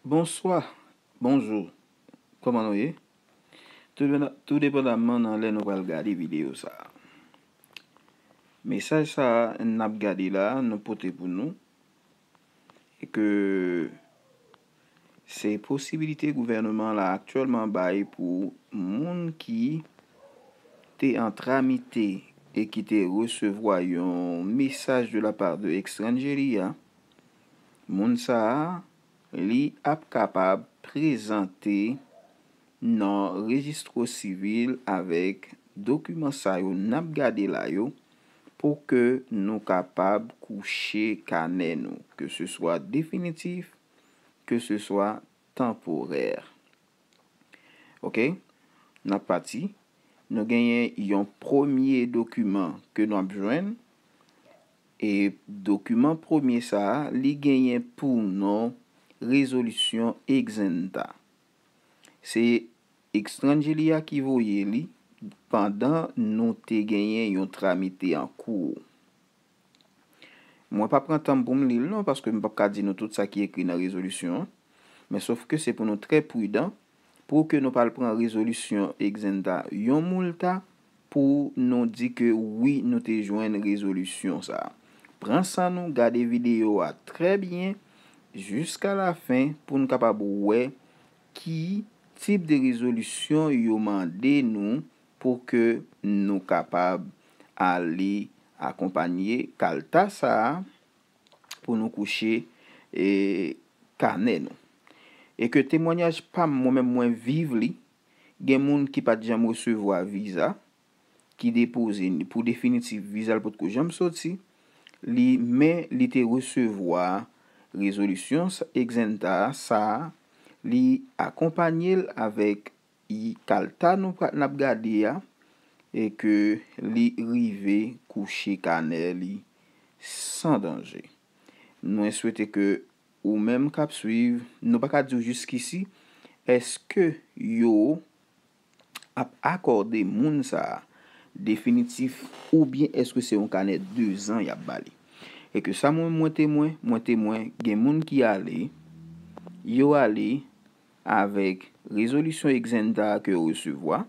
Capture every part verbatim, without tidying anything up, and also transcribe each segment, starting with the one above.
Bonswa, bonjou, kòman nou ye? Tou depandaman nan lè nou pral gade videyo sa a. Mesaj sa a n ap gade la, nou pote pou nou, e ke se posibilite gouvènman la aktyèlman bay pou moun ki te an tramite e ki te resevwa yon mesaj de la part de Extranjeria, moun sa a, li ap kapab prezante nan rejistro sivil avèk dokiman sa yo n ap gade la yo, pou ke nou kapab kouche kanè nou, ke se swa definitif, ke se swa tanporè. Oke? N ap pati. Nou genyen yon premye dokiman ke nou ap jwenn. E dokiman premye sa a, li genyen pou non rezolisyon Exenta. Se Extranjeria ki voye li pandan nou te genyen yon tramite an kou. Mwen pa pran tan m pou m li l non, paske m p ap ka di nou tout sa ki ekri nan rezolisyon an. Men sof ke se pou nou trè pridan, pou ke nou pa al pran rezolisyon Exenta yon moulta, pou nou di ke wi, nou te jwenn rezolisyon sa a. Pran san nou, gade videyo a trè byen, jiska lafen, pou n kapab wè ki tip de rezolisyon yo mande nou pou ke nou kapab ale akonpanye kalta sa a pou nou kouche, e, kanè nou. E ke temwanyaj pa m, mwen menm mwen viv li, gen moun ki pa t janm resevwa viza, ki depoze pou definitif, viza l potko janm soti, li, men li te resevwa rezolisyon sa, Exenta sa a, li akonpanye l avèk i kalta nou pra, n ap gade a, e ke li rive kouche kanè li san danje. Mwen swete ke ou menm k ap swiv, nou pa ka di w jiskisi, èske yo ap akòde moun sa a definitif oubyen èske se yon kanè dezan y ap ba li? E ke sa mwen, mwen temwen, mwen temwen gen moun ki ale, yo ale avèk rezolisyon Exenta ke yo resevwa,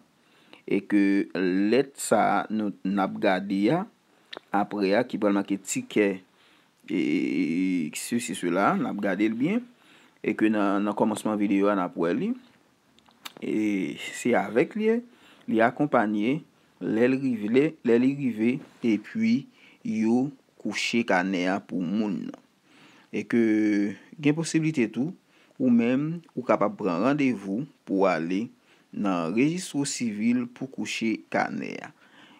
e ke lèt sa a nou, n ap gade a, apre a, ki pral make tikè, e, sesi, sela, n ap gade l byen, e ke nan, nan kòmansman videyo a, n ap wè li. E se avèk li, li akonpanye, lè l rive, lè, lè li rive, epi yo kouche kanè a pou moun nan. E ke gen posiblite tou, ou menm, ou kapab pran randevou pou w ale nan rejistro sivil pou kouche kanè a.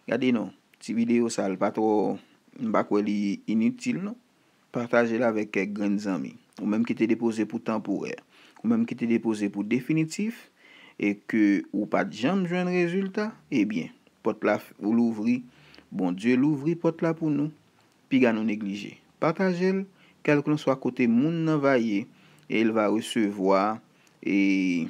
Gade non, ti videyo sa, l pa twò, m pa kwè li initil non. Pataje l avèk kèk grenn zanmi. Ou menm ki te depoze pou tanporè, ou menm ki te depoze pou definitif, e ke ou pa t janm jwenn rezilta, ebyen, pòt la f-, ou louvri, Bondye louvri pòt la pou nou, piga nou neglije. Pataje l, kèlkanswa kote moun nan va ye, e l va resevwa, e,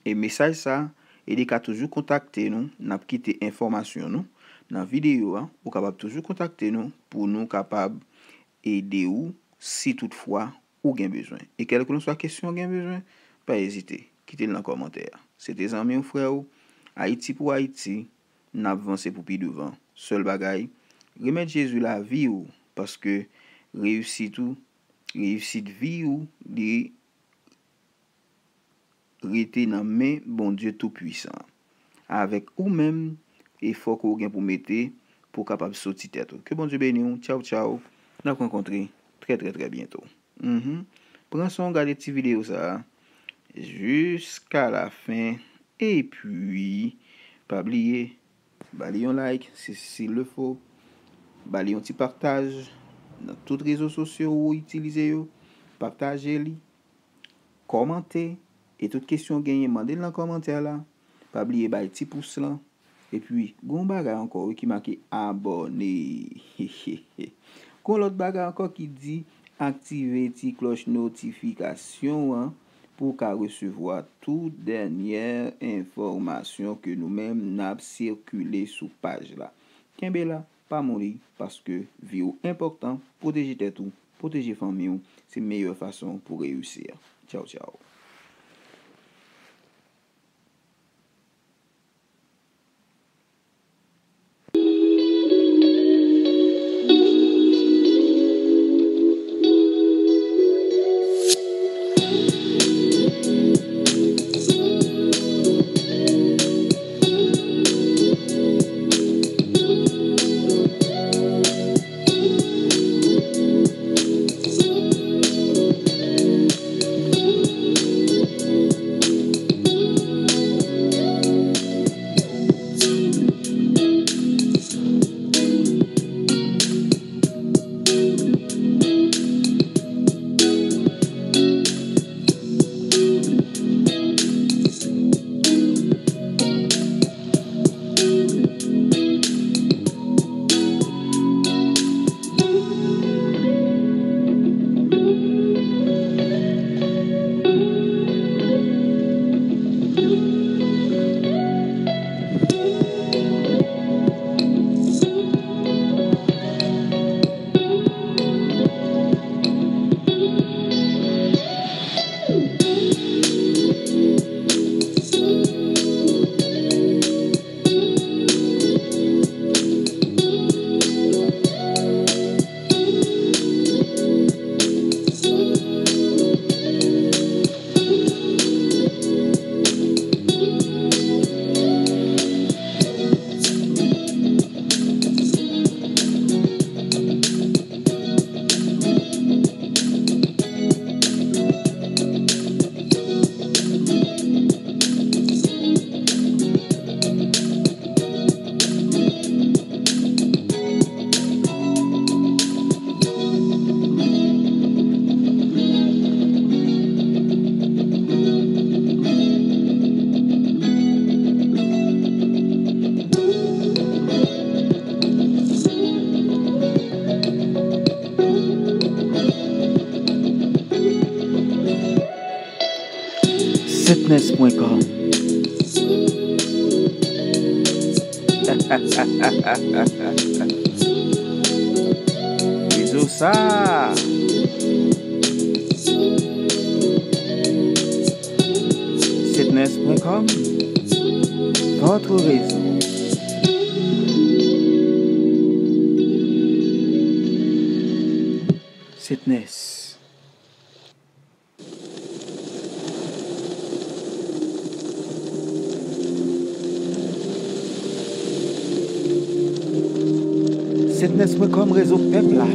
e mesaj sa, e li ka toujou kontakte nou, n ap kite enfòmasyon nou nan videyo a, ou kapab toujou kontakte nou pou nou kapab ede w si toutfwa ou gen bezwen. E kèlkanswa kesyon w gen bezwen, pa ezite, kite l nan kòmantè a. Se te zanmi w, frè w, Ayiti pou Ayiti, n ap vanse pou pi douvan. Sèl bagay, remèt Jezi lavi w, paske reyisit ou, reyisit vi w, li rete nan men Bondye Toupwisan an. Avèk ou menm, efò ke w gen pou mete pou w kapab soti tèt ou. Ke Bondye beni w. Tchaw, tchaw. N ap rankontre trè, trè, trè byento. Mhm. Pran san w gade ti videyo sa a jiska lafen. Epi, pa bliye, ba li yon like, si, s'il le faut. Ba li yon ti pataj nan tout rezo sosyo ou itilize yo. Pataje li. Kòmante, e tout kesyon w genyen, mande l nan kòmantè la. Pa bliye bay ti pous lan. Epi, gen yon bagay ankò, wi, ki make abòne. Gen yon lòt bagay ankò ki di aktive ti klòch notifikasyon an pou w ka resevwa tout dènyè enfòmasyon ke nou menm n ap sikile sou paj la. Kenbe la, pa mouri, paske vi w enpòtan, pwoteje tèt ou, Pwoteje fanmi w, se meyè fason pou reyisi a. Tchaw, tchaw. Setness pwen kòm. Rezo sa. Setness pwen kòm. Votre réseau. Setness. Setness pwen kòm, rezo pèp la.